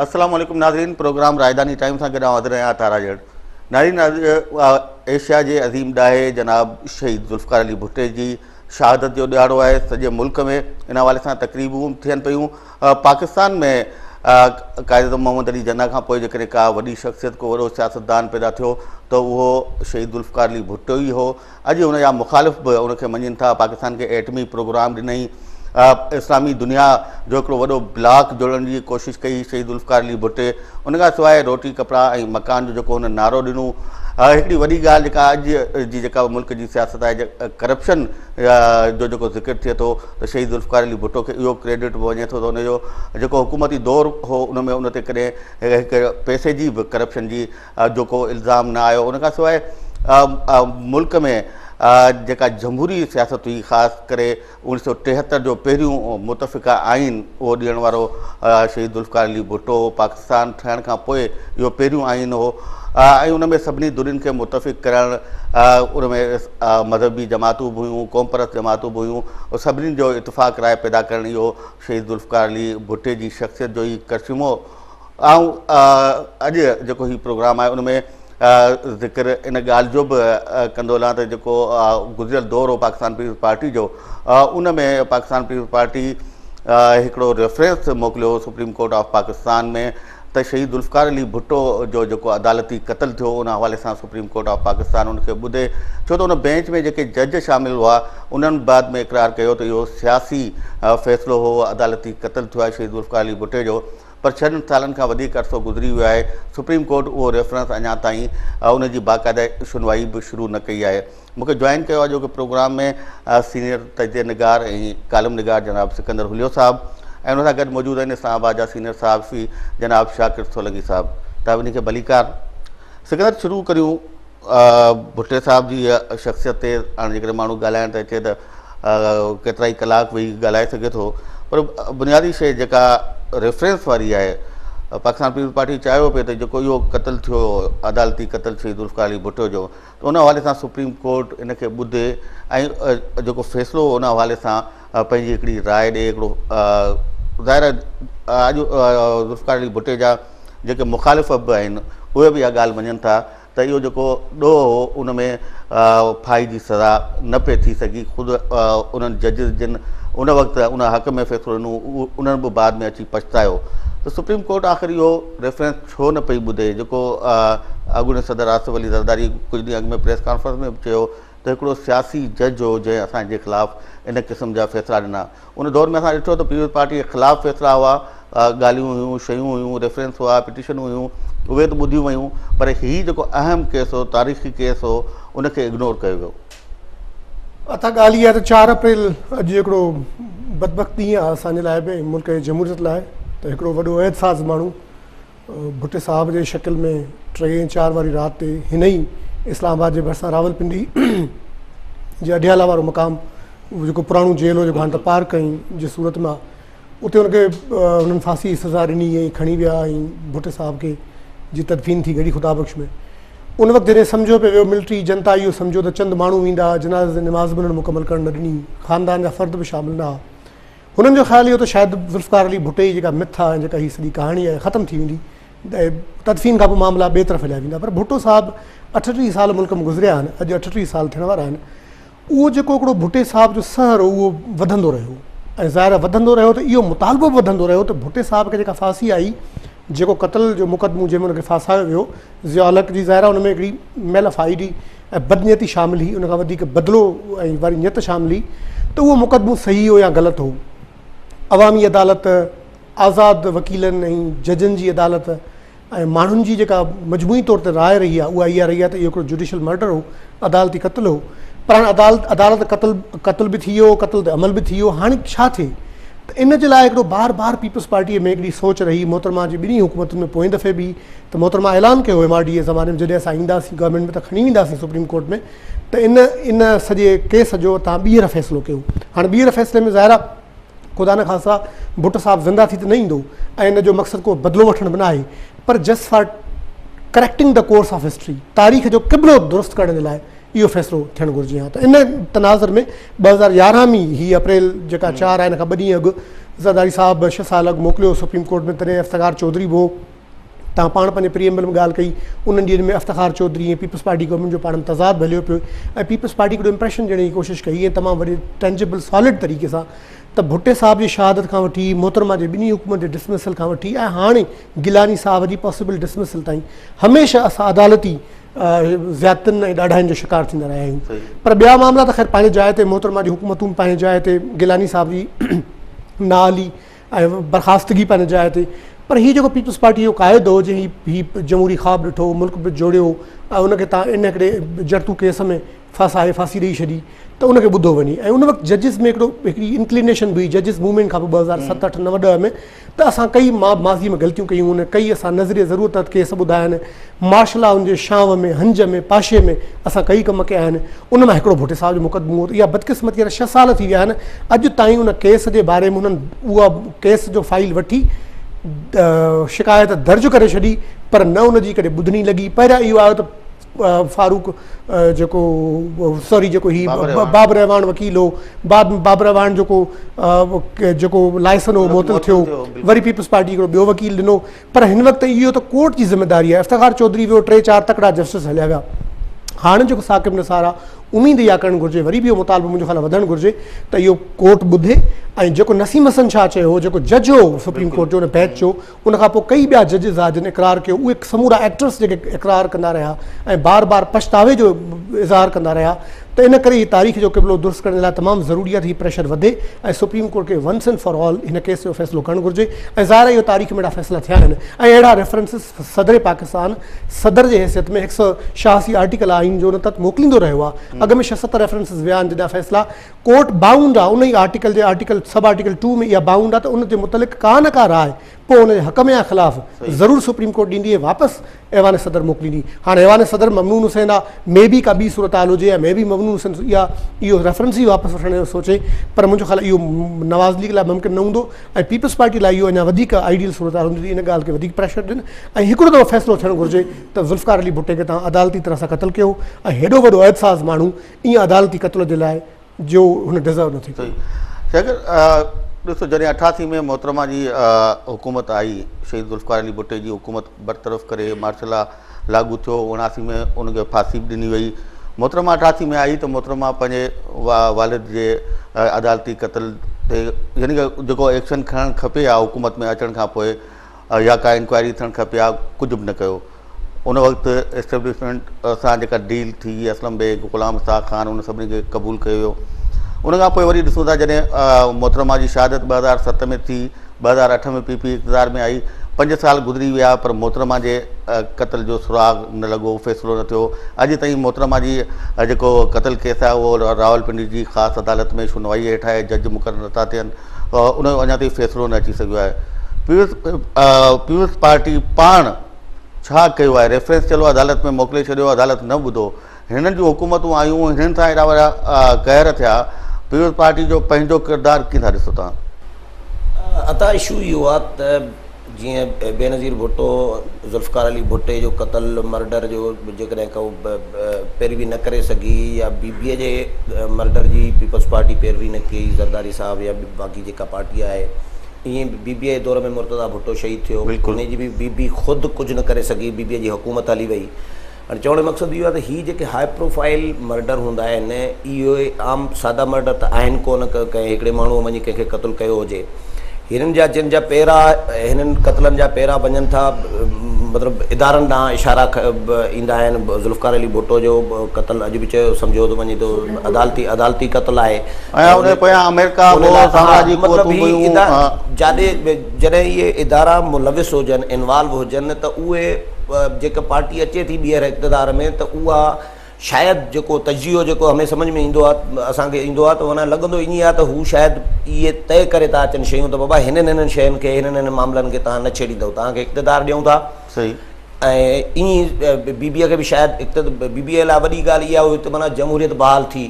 السلام عليڪم ناظرين پروگرام رائداني ٽائيم سان گڏ آئون حاضر آهيان عطا راڄڙ ناظرين اڄ ايشيا جي عظيم ڏاهي جناب شهيد ذوالفقار علي ڀٽي جي شهادت جو ڏهاڙو آهي سڄي ملڪ ۾ ان حوالي سان تقريبون ٿين پيون پاڪستان ۾ قائد اعظم محمد علي جناح کان پوء جيڪڏهن ڪا وڏي شخصيت ڪو وڏو سياستدان پيدا ٿيو ته اهو شهيد ذوالفقار علي ڀٽو ئي هو. اڄ ان جا مخالف به ان کي مڃين ٿا. پاڪستان کي ايٽمي پروگرام ڏنائين. اسلامي دنيا جو هڪڙو وڏو بلاڪ جوڙڻ جي ڪوشش ڪئي شهيد ذوالفقار علي ڀٽي. ان کان سواء روٽي، ڪپڙا ۽ مڪان جو جيڪو هن نعرو ڏنو. هڪڙي وڏي ڳالهه جيڪا اڄ جي جيڪا ملڪ جي سياست آهي ڪرپشن جو جيڪو ذڪر ٿئي ٿو ته شهيد ذوالفقار علي ڀٽو کي اهو ڪريڊٽ به وڃي ٿو ته ان جو جيڪو حڪومتي دور هو ان ۾ ان تي ڪڏهن هڪ پئسي جي به ڪرپشن جي جو ڪو الزام نه آيو ان کان سواء ملڪ ۾ جيڪا جمهوري سياست هئي خاص ڪري 1973 جو پهريون متفقه آئين اهو ڏيڻ وارو شهيد ذوالفقار علي ڀٽو هو پاڪستان ٺهڻ کان پوء اهو پهريون آئين هو ۽ ان ۾ سڀني ڌرين کي متفق ڪرڻ ان ۾ مذهبي جماعتون به هيون قوم پرست جماعتون به هيون سڀني جو اتفاق راء پيدا ڪرڻ اهو شهيد ذوالفقار علي ڀٽي جي شخصيت جو ئي ڪرشمو آئون اڄ جيڪو هي پروگرام آهي ان ۾ ذڪر ان ڳالهه جو به ڪندو هلان ته جيڪو گذريل دور هو پاڪستان پيپلز پارٽي جو ان ۾ پاڪستان پيپلز پارٽي هڪڙو ريفرنس موڪليو سپريم ڪورٽ آف پاڪستان ۾ ته شهيد ذوالفقار علي ڀٽو جو جيڪو عدالتي قتل ٿيو ان حوالي سان سپريم ڪورٽ آف پاڪستان ان کي ٻڌي ڇو ته ان بينچ ۾ جيڪي جج شامل هئا انهن بعد ۾ اقرار ڪيو ته اهو سياسي فيصلو هو عدالتي قتل ٿيو آهي شهيد ذوالفقار علي ڀٽي جو پر ڇهن سالن کان وڌيڪ عرصو گذري ويو آهي سپريم ڪورٽ اهو ريفرنس اڃا تائين ان جي باقاعده شنوائي به شروع نه ڪئي آهي مون کي جوائن ڪيو اڄوڪي پروگرام ۾ سينيئر تجزيه نگار ۽ ڪالم نگار جناب سڪندر هليو صاحب ۽ ان سان گڏ موجود آهن اسلام آباد جا سينيئر صحافي جناب شاڪر سولنگي صاحب توهان ٻنهي کي ڀليڪار سڪندر شروع ڪريون ڀٽي صاحب جي شخصيت تي هاڻي جيڪڏهن ماڻهو ڳالهائڻ ته اچي ته ڪيترائي ڪلاڪ ويهي ڳالهائي سگهي ٿو پر بنيادي شيء جيڪا ريفرنس واري آهي پاڪستان پيپلز پارٽي چاهيو پئي ته جيڪو اهو قتل ٿيو عدالتي قتل شهيد ذوالفقار علي ڀٽو جو ته ان حوالي سان سپريم ڪورٽ ان کي ٻڌي ۽ جيڪو فيصلو ان حوالي سان پنهنجي هڪڙي راء ڏي هڪڙو ظاهر آهي اڄ ذوالفقار علي ڀٽي جا جيڪي مخالف به آهن اهي به اها ڳالهه مڃن ٿا ته اهو جيڪو ڏوهه هو ان ۾ ڦاهي جي سزا نه پئي ٿي سگهي خود انهن ججز جن ان وقت ان حق ۾ فيصلو ڏنو انهن به بعد ۾ اچي پڇتايو ته سپريم ڪورٽ آخر اهو ريفرنس ڇو نه پئي ٻڌي جيڪو اڳوڻي صدر آصف علي زرداري ڪجهه ڏينهن اڳ ۾ پريس ڪانفرنس ۾ به چيو ته هڪڙو سياسي جج هو جنهن اسان جي خلاف ان قسم جا فيصلا ڏنا ان دور ۾ اسان ڏٺو ته پيپلز پارٽي جي خلاف فيصلا هئا ڳالهيون هيون شيون هيون ريفرنس هئا پٽيشنون هيون اهي ته ٻڌيون ويون پر هي جيڪو اهم ڪيس هو تاريخي ڪيس هو ان کي اگنور ڪيو ويو. اٿا ڳالهه اها ته چار اپريل اڄ هڪڙو بدبخت ڏينهن آهي اسان جي لاء به ۽ ملڪ جي جمهوريت لاء ته هڪڙو وڏو عهد ساز ماڻهو ڀٽي صاحب جي شڪل ۾ ٽي ۽ چار واري رات تي هن ئي اسلام آباد جي ڀرسان راولپنڊي جي اڍيالا وارو مقام جيڪو پراڻو جيل هو جيڪو هاڻي ته پارڪ ۽ جي صورت ۾ آهي اتي هن کي انهن ڦاسي جي سزا ڏني ۽ کڻي ويا ۽ ڀٽي صاحب کي جي تدفين ٿي ڳڙهي خدا بخش ۾ ان وقت جڏهن سمجهيو پئي ويو ملٽري جنتا اهو سمجهيو ته چند ماڻهو ويندا جنازي جي نماز به انهن مڪمل ڪرڻ نه ڏني خاندان جا فرد به شامل نه هئا هنن جو خيال اهو ته شايد ذوالفقار علي ڀٽي جي جيڪا مٿ آهي ۽ جيڪا هي سڄي ڪهاڻي آهي ختم ٿي ويندي ۽ تدفين کان پوء معاملا ٻئي طرف هليا ويندا پر ڀٽو صاحب 38 سال ملڪ ۾ گذريا آهن اڄ 38 سال ٿيڻ وارا آهن اهو جيڪو هڪڙو ڀٽي صاحب جو سحر هو اهو وڌندو رهيو ۽ ظاهر آهي وڌندو رهيو ته اهو مطالبو به وڌندو رهيو ته ڀٽي صاحب کي جيڪا ڦاسي آئي جيڪو قتل جو مقدمو جنهن ۾ ان کي ڦاسايو ويو ضياء الحق جي ظاهر آهي ان ۾ هڪڙي ميل آف آئي ۽ بدنيتي شامل هئي ان کان وڌيڪ بدلو ۽ واري نيت شامل هئي ته اهو مقدمو صحيح هو يا غلط هو عوامي عدالت آزاد وڪيلن ۽ ججن جي عدالت ۽ ماڻهن جي جيڪا مجموعي طور تي راء رهي آهي اها اها رهي آهي ته اهو هڪڙو جوڊيشل مرڊر هو عدالتي قتل هو پر هاڻي عدالت عدالت قتل قتل به ٿي ويو قتل تي عمل به ٿي ويو هاڻي ڇا ٿئي ته ان جي لاء هڪڙو بار بار پيپلز پارٽيء ۾ هڪڙي سوچ رهي محترمه جي ٻنهي حڪومتن ۾ پوئين دفعي به ته محترمه اعلان ڪيو ايم آر ڊي جي زماني ۾ جڏهن اسان اينداسين گورنمينٽ ۾ ته کڻي وينداسين سپريم ڪورٽ ۾ ته ان ان سڄي ڪيس جو توهان ٻيهر فيصلو ڪيو هاڻي ٻيهر فيصلي ۾ ظاهر آهي خدا نخواسته ڀٽو صاحب زنده ٿي ته نه ايندو ۽ ان جو مقصد ڪو بدلو وٺڻ به نه آهي پر just for correcting the course of history تاريخ جو قبلو درست ڪرڻ جي لاء اهو فيصلو ٿيڻ گهرجي ها ته ان تناظر ۾ 2011 ۾ هي اپريل جيڪا چار آهي ان کان ٻه ڏينهن اڳ زرداري صاحب ڇهه سال اڳ موڪليو سپريم ڪورٽ ۾ تڏهن افتخار چوڌري به هو. توهان پاڻ پنهنجي پري ايمبل ۾ ڳالهه ڪئي انهن ڏينهن ۾ Iftikhar Chaudhry ۽ Peoples Party government جو پاڻ ۾ تضاد به هليو پيو ۽ پيپلز پارٽي هڪڙو امپريشن ڏيڻ جي ڪوشش ڪئي ۽ تمام وڏي ٽينجبل سالڊ طريقي سان ته ڀٽي صاحب جي شهادت کان وٺي محترمه جي ٻنهي حڪمن جي ڊسمسل کان وٺي ۽ هاڻي گيلاني صاحب جي پاسيبل ڊسمسل تائين هميشه اسان عدالتي زيادتين ۽ ڏاڍاين جو شڪار ٿيندا رهيا آهيون پر ٻيا معاملا ته خير پنهنجي جاء تي محترمه جي حڪومتون پنهنجي جاء تي گيلاني صاحب جي نااهلي ۽ برخاستگي پنهنجي جاء تي پر هي جيڪو پيپلز پارٽي جو قائد هو جنهن هي جمهوري خواب ڏٺو ملڪ به جوڙيو ۽ ان کي تان ان هڪڙي جڙتو ڪيس ۾ ڦاسائي ڦاسي ڏئي ڇڏي ته ان کي ٻڌو وڃي ۽ ان وقت ججز ۾ هڪڙو هڪڙي انڪلينيشن به هئي ججز موومينٽ کان پوء 2007 8 9 10 ۾ ته اسان ڪئي ماضي ۾ غلطيون ڪيون آهن ڪئي اسان نظريه ضرورت تحت ڪيس ٻڌا آهن مارشل لا جي شانو ۾ هنج ۾ پاشي ۾ اسان ڪئي ڪم ڪيا آهن ان مان هڪڙو ڀٽي صاحب جو مقدمو هو ته اها بدقسمتي آهي ته ڇهه سال ٿي ويا آهن اڄ تائين ان ڪيس جي باري ۾ انهن اها ڪيس جو فائيل وٺي شڪايت درج ڪري ڇڏي پر نه ان جي ڪڏهن ٻڌڻي لڳي پهريان اهو آيو ته فاروق جيڪو سوري جيڪو هي بابر اعواڻ وڪيل هو بعد ۾ بابر اعواڻ جيڪو جيڪو لائسن هو معطل ٿيو وري پيپلز پارٽي هڪڙو ٻيو وڪيل ڏنو پر هن وقت اهو ته ڪورٽ جي ذميواري آهي افتخار چوڌري ويو ٽي چار تڪڙا جسٽس هليا ويا هاڻي جيڪو ثاقب نثار آهي اميد اها ڪرڻ گهرجي وري به اهو مطالبو منهنجو خيال وڌڻ گهرجي ته اهو ڪورٽ ٻڌي ۽ جيڪو نسيم حسن شاهه چيو هو جيڪو جج هو سپريم ڪورٽ جو ان بيچ جو ان کان پوء ڪئي ٻيا ججز آ جن اقرار ڪيو اهي سمورا ايڪٽرس جيڪي اقرار ڪندا رهيا ۽ بار بار پڇتاوي جو اظهار ڪندا رهيا ته ان ڪري هي تاريخ جو قبلو درست ڪرڻ جي لاء تمام ضروري آهي ته هي پريشر وڌي ۽ سپريم ڪورٽ کي ونس اينڊ فار آل هن ڪيس جو فيصلو ڪرڻ گهرجي ۽ ظاهر آهي اهو تاريخ ۾ اهڙا فيصلا ٿيا آهن ۽ اهڙا ريفرنسز صدر پاڪستان صدر جي حيثيت ۾ هڪ سئو 86 آرٽيڪل آئين جو ان تحت موڪليندو رهيو آهي اڳ ۾ ڇهه ست ريفرنسز ويا آهن جن جا فيصلا ڪورٽ بائونڊ آهي ان ئي آرٽيڪل جي آرٽيڪل سب آرٽيڪل ٽو ۾ اها بائونڊ آهي ته ان جي متعلق ڪا نه ڪا راء پوء ان جي حق ۾ يا خلاف ضرور سپريم ڪورٽ ڏيندي ۽ واپس ايوان صدر موڪليندي. هاڻ ايوان صدر ممنون حسين آ مي بي ڪا ٻي صورتحال هجي يا مي بي ممنون حسين اها اهو ريفرنس ئي واپس وٺڻ جو سوچي پر منهنجو خيال اهو نواز ليگ لاء ممڪن نه هوندو ۽ پيپلز پارٽي لاء اهو اڃا وڌيڪ آئيڊيل صورتحال هوندي ته ان ڳالهه کي وڌيڪ پريشر ڏين ۽ هڪڙو دفعو فيصلو ٿيڻ گهرجي ته ذوالفقار علي ڀٽي کي توهان عدالتي طرح سان قتل ڪيو ۽ هيڏو وڏو عهد ساز ماڻهو ائين عدالتي قتل جي لاء جو هن ڊزرو نه ٿي ڪيو. شاڪر ڏسو جڏهن 88 ۾ محترمه جي حڪومت آئي شهيد ذوالفقار علي ڀٽي جي حڪومت برطرف ڪري مارشل لا لاڳو ٿيو 79 ۾ ان کي ڦاسي به ڏني وئي محترمه 88 ۾ آئي ته محترمه پنهنجي والد جي عدالتي قتل تي يعني جيڪو ايڪشن کڻڻ کپي ها حڪومت ۾ اچڻ کان پوء يا ڪا انڪوائري ٿيڻ کپي ها ڪجهه به نه ڪيو ان وقت اسٽيبلشمينٽ سان جيڪا ڊيل ٿي اسلم بيگ غلام اسحاق خان ان سڀني کي قبول ڪيو ويو ان کان پوء وري ڏسون ٿا جڏهن محترمه جي شهادت 2007 ۾ ٿي 2008 ۾ پي پي اقتدار ۾ آئي پنج سال گذري ويا پر محترمه جي قتل جو سراغ نه لڳو فيصلو نه ٿيو اڄ تائين محترمه جي جيڪو قتل ڪيس آهي اهو راولپنڊي جي خاص عدالت ۾ شنوائي هيٺ آهي جج مقرر نٿا ٿين ان جو اڃا تائين فيصلو نه اچي سگهيو آهي. پيپلز پارٽي پاڻ ڇا ڪيو آهي؟ ريفرنس چلو عدالت ۾ موڪلي ڇڏيو، عدالت نه ٻڌو. هنن جون حڪومتون آيون، هنن سان ايڏا وڏا قهر ٿيا، پيپلز پارٽي جو پنهنجو ڪردار ڪيئن ٿا ڏسو توهان؟ عطا اشو اهو آهي ته جيئن بينظير ڀٽو ذوالفقار علي ڀٽي جو قتل مرڊر جو جيڪڏهن ڪو پيروي نه ڪري سگهي يا بي بي جي مرڊر جي پيپلز پارٽي پيروي نه ڪئي زرداري صاحب يا باقي جيڪا پارٽي آهي ائين بي بي جي دور ۾ مرتضيٰ ڀٽو شهيد ٿيو ان جي به بي بي خود ڪجهه نه ڪري سگهي بي بي جي حڪومت هلي وئي هاڻي چوڻ جو مقصد اهو آهي ته هي جيڪي هاء پروفائيل مرڊر هوندا آهن اهي عام سادا مرڊر ته آهن ڪونه ڪنهن هڪڙي ماڻهوء وڃي ڪنهن کي قتل ڪيو هجي هنن جا جن جا پيرا هنن قتلن جا پيرا وڃن ٿا مطلب ادارن ڏانهن اشارا ايندا آهن ذوالفقار علي ڀٽو جو قتل اڄ به چيو سمجهيو ٿو وڃي ٿو عدالتي عدالتي قتل آهي ۽ ان جي پويان آمريڪا به سامراجي قوتون به هيون جاڏي جڏهن اهي ادارا ملوث هجن انوالو هجن ته اهي جيڪا پارٽي اچي ٿي ٻيهر اقتدار ۾ ته اها شايد جيڪو تجزيو جيڪو همي سمجهه ۾ ايندو آهي اسان کي ايندو آهي ته معنيٰ لڳندو ائين آهي ته هو شايد اهي طئي ڪري ٿا اچن شيون ته بابا هنن هنن شين کي هنن هنن معاملن کي توهان نه ڇيڙيندؤ توهان کي اقتدار ڏيون ٿا صحيح. ۽ ائين بي بيء کي به شايد بي بيء لاء وڏي ڳالهه اها هئي ته معنيٰ جمهوريت بحال ٿي،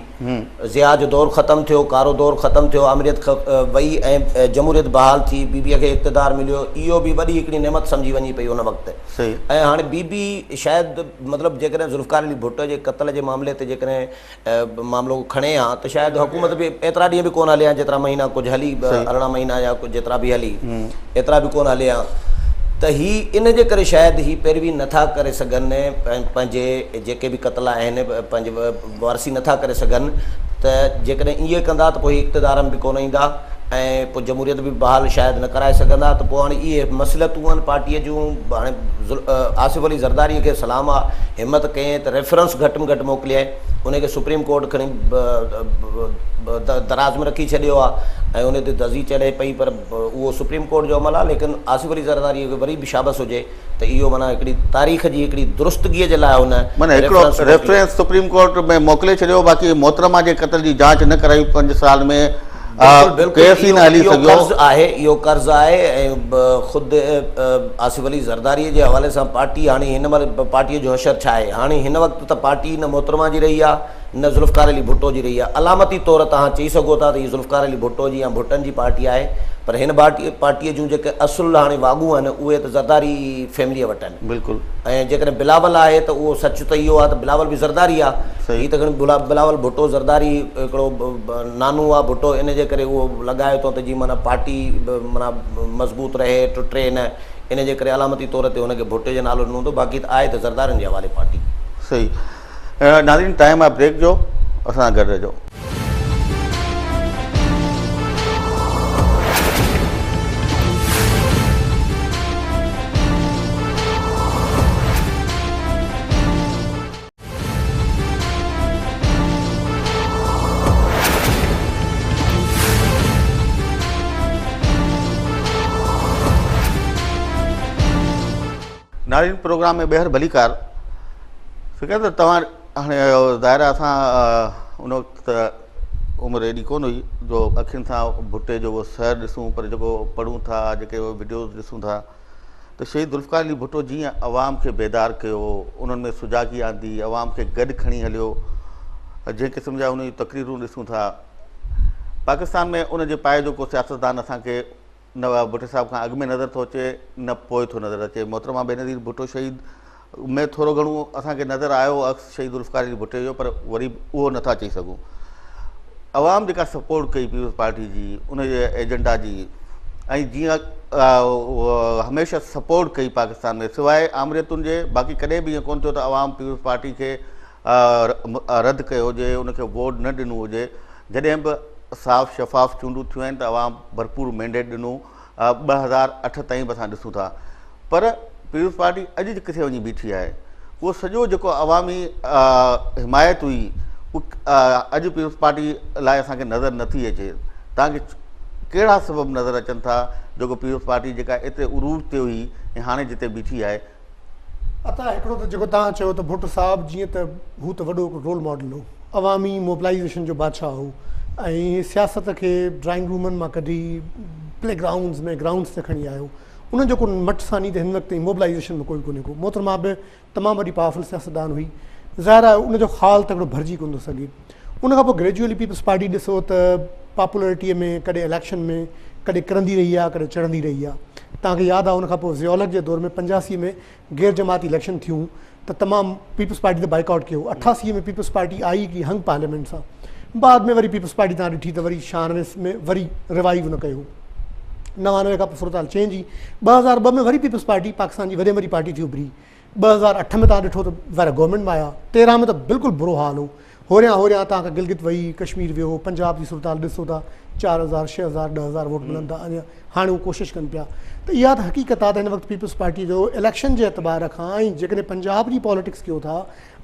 ضياء جو دور ختم ٿيو، ڪارو دور ختم ٿيو، آمريت وئي ۽ جمهوريت بحال ٿي، بي بيء کي اقتدار مليو، اهو به وڏي هڪڙي نعمت سمجهي وڃي پئي ان وقت. ۽ هاڻي بي بي شايد مطلب جيڪڏهن ذوالفقار علي ڀٽو جي قتل جي معاملي تي جيڪڏهن معاملو کڻي ها ته شايد حڪومت به ايترا ڏينهن به ڪونه هلي ها جيترا مهينا ڪجهه هلي 18 مهينا يا ڪجهه جيترا به هلي ايترا به ڪونه هلي ها ته هي ان جي ڪري شايد هي پيروي نٿا ڪري سگهن پنهنجي جيڪي به قتل آهن پنهنجي وارثي نٿا ڪري سگهن ته جيڪڏهن ائين ڪندا ته پوء هي اقتدار ۾ به ڪونه ايندا ۽ پوء جمهوريت به بحال شايد نه ڪرائي سگهندا ته پوء هاڻي اهي مصلحتون آهن پارٽيء جون هاڻي آصف علي زرداريء کي سلام آ همت ڪئين ته ريفرنس گهٽ ۾ گهٽ موڪليائين ان کي سپريم ڪورٽ کڻي دراز ۾ رکي ڇڏيو آ ۽ ان تي دزي چڙهي پئي پر اهو سپريم ڪورٽ جو عمل آ ليڪن آصف علي زرداريء کي وري به شابس هجي ته اهو معنيٰ هڪڙي تاريخ جي هڪڙي درستگيء جي لاء هن معنيٰ هڪڙو ريفرنس سپريم ڪورٽ ۾ موڪلي ڇڏيو باقي محترمه جي قتل جي جاچ نه ڪرائي 5 سال ۾ ڪيس ئي نه هلي سگهيو. قرض آهي اهو قرض آهي ۽ خود آصف علي زرداري جي حوالي سان پارٽي هاڻي هن مهل پارٽي جو حشر ڇا آهي هاڻي هن وقت ته پارٽي نه محترمه جي رهي آهي نه ذوالفقار علي ڀٽو جي رهي آهي. علامتي طور توهان چئي سگهو ٿا ته هي ذوالفقار علي ڀٽو جي يا ڀٽن جي پارٽي آهي پر هن پارٽيء جون جيڪي اصل هاڻي واڳون آهن اهي ته زرداري فيمليء وٽ آهن. بلڪل. ۽ جيڪڏهن بلاول آهي ته اهو سچ ته اهو آهي ته بلاول به زرداري آهي. صحيح. هي ته کڻي بلاول ڀٽو زرداري هڪڙو نانو آهي ڀٽو ان جي ڪري اهو لڳايو اٿئون ته جيئن معنيٰ پارٽي به معنيٰ مضبوط رهي ٽٽي نه ان جي ڪري علامتي طور تي هن کي ڀٽي جو نالو ڏنو اٿئون باقي ته آهي ته زردارين جي حوالي پارٽي. صحيح. ناظرين ٽائيم آهي بريڪ جو اسان سان گڏ رهجو. ناظرين پروگرام ۾ ٻيهر ڀليڪار فڪر ته توهان هاڻي ظاهر آهي اسان ان وقت ته عمر ايڏي ڪونه هئي جو اکين سان ڀٽي جو اهو سحر ڏسون پر جيڪو پڙهون ٿا جيڪي وڊيوز ڏسون ٿا ته شهيد ذوالفقار علي ڀٽو جيئن عوام کي بيدار ڪيو انهن ۾ سجاڳي آندي عوام کي گڏ کڻي هليو جنهن قسم جا ان جون تقريرون ڏسون ٿا پاڪستان ۾ ان جي پائي جو ڪو سياستدان اسان کي نه ڀٽي صاحب کان اڳ ۾ نظر ٿو اچي نه پوء ٿو نظر اچي. محترمه بينظير ڀٽو شهيد ۾ ٿورو گهڻو اسان کي نظر آيو عڪس شهيد ذوالفقار علي ڀٽي جو پر وري به اهو نٿا چئي سگهون. عوام جيڪا سپورٽ ڪئي پيپلز پارٽي جي ان جي ايجنڊا جي ۽ جيئن هميشه سپورٽ ڪئي پاڪستان ۾ سواء آمريتن جي باقي ڪڏهن به ائين ڪونه ٿيو ته عوام پيپلز پارٽي کي رد ڪيو هجي ان کي ووٽ نه ڏنو هجي جڏهن به صاف شفاف چونڊون ٿيون آهن ته عوام ڀرپور مينڊيٽ ڏنو 2008 تائين به اسان ڏسون ٿا پر پيپلز پارٽي اڄ ڪٿي وڃي بيٺي آهي اهو سڄو جيڪو عوامي حمايت هئي اڄ پيپلز پارٽي لاء اسان کي نظر نٿي اچي توهان کي ڪهڙا سبب نظر اچن ٿا جيڪو پيپلز پارٽي جيڪا ايتري عروج تي هئي ۽ هاڻي جتي بيٺي آهي. عطا هڪڙو ته جيڪو توهان چيو ته ڀٽو صاحب جيئن ته هو ته وڏو هڪڙو رول ماڊل هو عوامي موبلائيزيشن جو بادشاهه هو ۽ سياست کي ڊرائنگ رومن مان ڪڍي پلي گرائونڊز ۾ گرائونڊز تي کڻي آيو ان جو ڪو مٽ ثاني ته هن وقت تائين موبلائيزيشن ۾ ڪوئي ڪونهي ڪو محترمه به تمام وڏي پاورفل سياستدان هئي ظاهر آهي ان جو خال ته هڪڙو ڀرجي ڪونه ٿو سگهي ان کان پوء گريجوئلي پيپلز پارٽي ڏسو ته پاپولرٽي ۾ ڪڏهن اليڪشن ۾ ڪڏهن ڪرندي رهي آهي ڪڏهن چڙهندي رهي آهي توهان کي ياد آهي ان کان پوء ضياء الحق جي دور ۾ 85 ۾ غير جماعتي اليڪشن ٿيون ته تمام پيپلز پارٽي ته بائيڪاٽ ڪيو 88 ۾ پيپلز پارٽي آئي هڪڙي هنگ پارليامينٽ سان بعد ۾ وري پيپلز پارٽي توهان ڏٺي ته وري 96 ۾ وري روائيو نه ڪيو 99 کان پوء صورتحال چينج هئي 2002 ۾ وري پيپلز پارٽي پاڪستان جي وڏي ۾ وڏي پارٽي ٿي اڀري 2008 ۾ توهان ڏٺو ته ظاهر گورنمينٽ ۾ آيا 13 ۾ ته بلڪل برو حال هو هوريان هوريان توهان کان گلگت وئي ڪشمير ويو پنجاب جي صورتحال ڏسو ٿا 4000 6000 10000 ووٽ ملن ٿا اڃا هاڻي هو ڪوشش ڪن پيا ته اها ته حقيقت آهي ته هن وقت پيپلز پارٽي جو اليڪشن جي اعتبار کان ۽ جيڪڏهن پنجاب جي پاليٽڪس ڪيو ٿا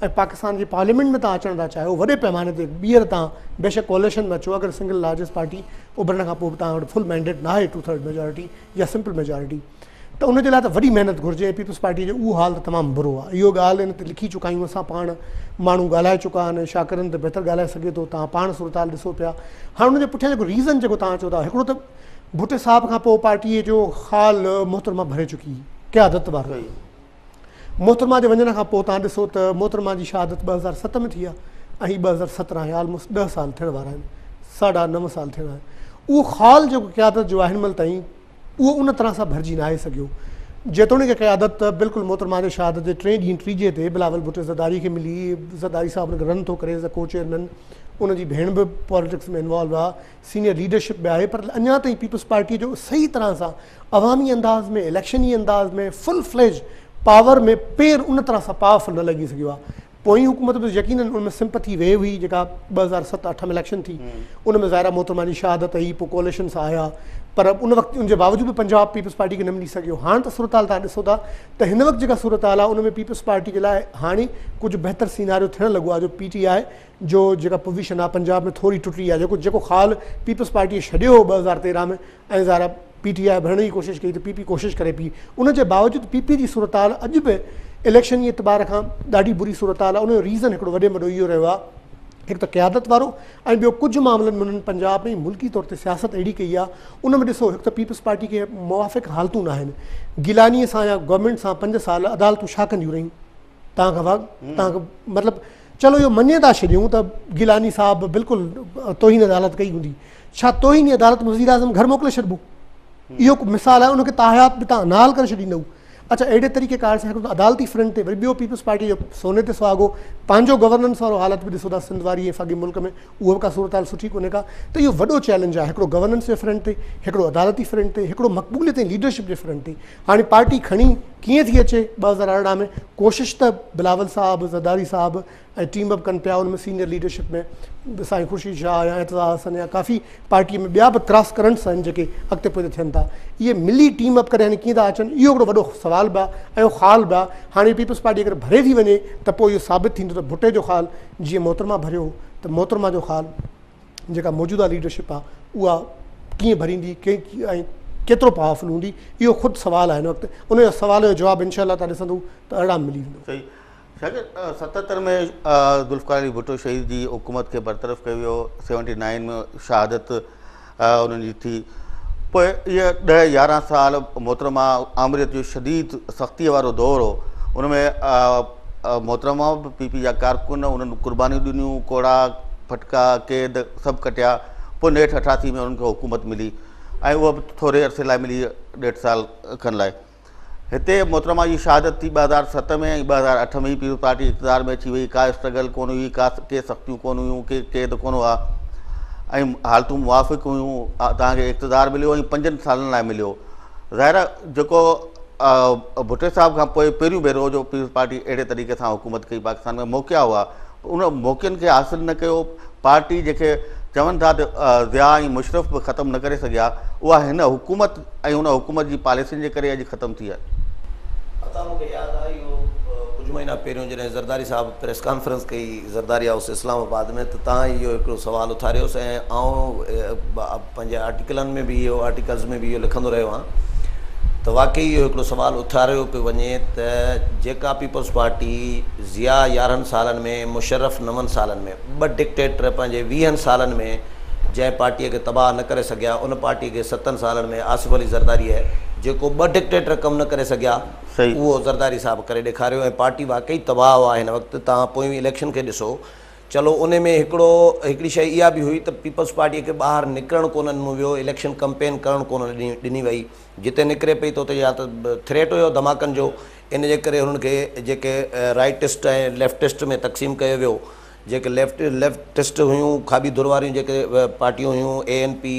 ۽ پاڪستان جي پارليامينٽ ۾ توهان اچڻ ٿا چاهيو وڏي پيماني تي ٻيهر توهان بيشڪ ڪواليشن ۾ اچو اگر سنگل لارجسٽ پارٽي اڀرڻ کان پوء به توهان وٽ فل مينڊيٽ نه آهي ٽو ٿرڊ ميجارٽي يا سمپل ميجارٽي ته ان جي لاء ته وڏي محنت گهرجي ۽ پيپلز پارٽي جو اهو حال ته تمام برو آهي اهو ڳالهه ان تي لکي چڪا آهيون اسان پاڻ ماڻهو ڳالهائي چڪا آهن شاڪرن ته بهتر ڳالهائي سگهي ٿو توهان پاڻ صورتحال ڏسو پيا هاڻ ان جي پٺيان جيڪو ريزن جيڪو توهان چئو ٿا هڪڙو ته ڀٽي صاحب کان پوء پارٽي جو خال محترمه ڀري چڪي قيادت وارو. محترمه جي وڃڻ کان پوء توهان ڏسو ته محترمه جي شهادت 2007 ۾ ٿي آهي ۽ هي 2017 آهي، آلموسٽ 10 سال ٿيڻ وارا آهن، ساڍا نو سال ٿيڻ آهن. اهو خال جيڪو قيادت جو آهي هن مهل تائين اهو ان طرح سان ڀرجي ناهي سگهيو. جيتوڻيڪ قيادت بلڪل محترمه جي شهادت جي ٽئين ڏينهن ٽيجهي تي بلاول ڀٽو زرداري کي ملي، زرداري صاحب ان کي رن ٿو ڪري ايز اي ڪو چيئرمين، ان جي ڀيڻ به پاليٽڪس ۾ انوالو آهي، سينيئر ليڊرشپ به آهي پر اڃا تائين پيپلز پارٽي جو صحيح طرح سان عوامي انداز ۾ اليڪشني انداز ۾ فل فليج پاور ۾ پير ان طرح سان پاورفل نه لڳي سگهيو آهي. پوئين حڪومت به يقينن ان ۾ سمپٿي ويو هئي جيڪا 2007 8 ۾ اليڪشن ٿي ان ۾ ظاهر آهي محترمه جي شهادت هئي پوء ڪوليشنس آيا پر ان وقت ان جي باوجود به پنجاب پيپلز پارٽي کي نه ملي سگهيو. هاڻ ته صورتحال توهان ڏسو ٿا ته هن وقت جيڪا صورتحال آهي ان ۾ پيپلز پارٽي جي لاء هاڻي ڪجهه بهتر سيناريو ٿيڻ لڳو آهي جو پي ٽي آء جو جيڪا پوزيشن آهي پنجاب ۾ ٿوري ٽٽي آهي جيڪو جيڪو خال پيپلز پارٽي ڇڏيو هو 2013 ۾ ۽ ظاهر آهي پي ٽي آء ڀرڻ جي ڪوشش ڪئي ته پي پي ڪوشش ڪري پئي ان جي باوجود پي پي جي صورتحال اڄ به اليڪشن جي اعتبار کان ڏاڍي بري صورتحال آهي ان جو ريزن هڪڙو وڏي ۾ وڏو اهو رهيو آهي هڪ ته قيادت وارو ۽ ٻيو ڪجهه معاملن ۾ انهن پنجاب ۾ ملڪي طور تي سياست اهڙي ڪئي آهي ان ۾ ڏسو هڪ ته پيپلز پارٽي کي موافق حالتون ناهن گيلاني سان يا گورنمينٽ سان 5 سال عدالتون ڇا ڪنديون رهيون توهان کان واڳ توهان کان مطلب چلو اهو مڃي ٿا ڇڏيون ته گيلاني صاحب بلڪل توهين عدالت ڪئي هوندي، ڇا توهين عدالت ۾ وزيراعظم گهر موڪلي ڇڏبو؟ اهو ڪو مثال آهي؟ ان کي تاحيات به توهان نال ڪري ڇڏيندؤ؟ اڇا اهڙي طريقي ڪار سان هڪڙو ته عدالتي فرنٽ تي وري ٻيو پيپلز پارٽي جو سوني تي سهاڳو پنهنجو گورننس وارو حالت به ڏسو ٿا سنڌ واري ۽ ساڳي ملڪ ۾ اهو به ڪا صورتحال سٺي ڪونهي ڪا ته اهو وڏو چئلينج آهي هڪڙو گورننس جي فرنٽ تي هڪڙو عدالتي فرنٽ تي هڪڙو مقبوليت ۽ ليڊرشپ جي فرنٽ تي. هاڻي پارٽي کڻي ڪيئن ٿي اچي 2018 ۾ ڪوشش ته بلاول صاحب، زرداري صاحب ۽ ٽيم اپ ڪن پيا ان ۾ سينيئر ليڊرشپ ۾ سائين خورشيد شاهه يا اعتزاز حسن يا ڪافي پارٽي ۾ ٻيا به ڪراس ڪرنٽس آهن جيڪي اڳتي پوئتي ٿين ٿا اهي ملي ٽيم اپ ڪري هاڻي ڪيئن ٿا اچن اهو هڪڙو وڏو سوال به آهي ۽ اهو خال به آهي هاڻي پيپلز پارٽي اگر ڀري ٿي وڃي ته پوء اهو ثابت ٿيندو ته ڀٽي جو خال جيئن محترمه ڀريو هو ته محترمه جو خال جيڪا موجوده ليڊرشپ آهي اها ڪيئن ڀريندي ۽ ڪيترو پاورفل هوندي اهو خود سوال آهي هن وقت ان جو سوال جو جواب انشاء الله تعالي ڏسندو ته 18 ملي ويندو. صحيح شاڪر 77 ۾ ذوالفقار علي ڀٽو شهيد جي حڪومت کي برطرف ڪيو ويو 79 ۾ شهادت انهن جي ٿي پوء اهي 10 11 سال محترمه آمريت جو شديد سختي وارو دور هو ان ۾ محترمه به پي پي جا ڪارڪن انهن قربانيون ڏنيون ڪوڙا ڦٽڪا قيد سڀ ڪٽيا پوء نيٺ 88 ۾ انهن کي حڪومت ملي ۽ اها به ٿوري عرصي لاء ملي ڏيڍ سال کن لاء هتي محترمه جي شهادت ٿي 2007 ۾ ۽ 2008 ۾ ئي پيپلز پارٽي اقتدار ۾ اچي وئي ڪا اسٽرگل ڪونه هئي ڪا ڪي سختيون ڪونه هيون ڪي قيد ڪونه هئا ۽ حالتون موافق هيون توهان کي اقتدار مليو ۽ 5 سالن لاء مليو ظاهر آهي جيڪو ڀٽي صاحب کان پوء پهريون ڀيرو جو پيپلز پارٽي اهڙي طريقي سان حڪومت ڪئي پاڪستان ۾ موقعا هئا ان موقعن کي حاصل نه ڪيو پارٽي جيڪي چون ٿا ته ضياء ۽ مشرف به ختم نه ڪري سگهيا اها هن حڪومت ۽ ان حڪومت جي پاليسين جي ڪري اڄ ختم ٿي آهي. عطا مون کي ياد آهي اهو ڪجهه مهينا پهريون جڏهن زرداري صاحب پريس ڪانفرنس ڪئي زرداري هائوس اسلام آباد ۾ ته تان اهو هڪڙو سوال اٿاريوس ۽ آئون پنهنجي آرٽيڪلن ۾ به اهو آرٽيڪلز ۾ به اهو لکندو رهيو آهيان ته واقعي اهو هڪڙو سوال اٿاريو پيو وڃي ته جيڪا پيپلز پارٽي ضياء 11 سالن ۾ مشرف 9 سالن ۾ ٻه ڊڪٽيٽر پنهنجي 20 سالن ۾ جنهن پارٽيء کي تباهه نه ڪري سگهيا ان پارٽيء کي 7 سالن ۾ آصف علي زرداريء جيڪو ٻه ڊڪٽيٽر ڪم نه ڪري سگهيا اهو زرداري صاحب ڪري ڏيکاريو ۽ پارٽي واقعي تباهه آهي هن وقت توهان پوئين اليڪشن کي ڏسو چلو انهي ۾ هڪڙو هڪڙي شيء اها به هئي ته پيپلز پارٽيء کي ٻاهر نڪرڻ ڪونه ڏنو ويو، اليڪشن ڪمپين ڪرڻ ڪونه ڏني وئي، جتي نڪري پئي ته اتي يا ته ٿريٽ هيو ڌماڪن جو، ان جي ڪري هنن کي جيڪي رائٽسٽ ۽ ليفٽسٽ ۾ تقسيم ڪيو ويو، جيڪي ليفٽ ليفٽسٽ هيون کاٻي ڌر واريون جيڪي پارٽيون هيون اي اين پي،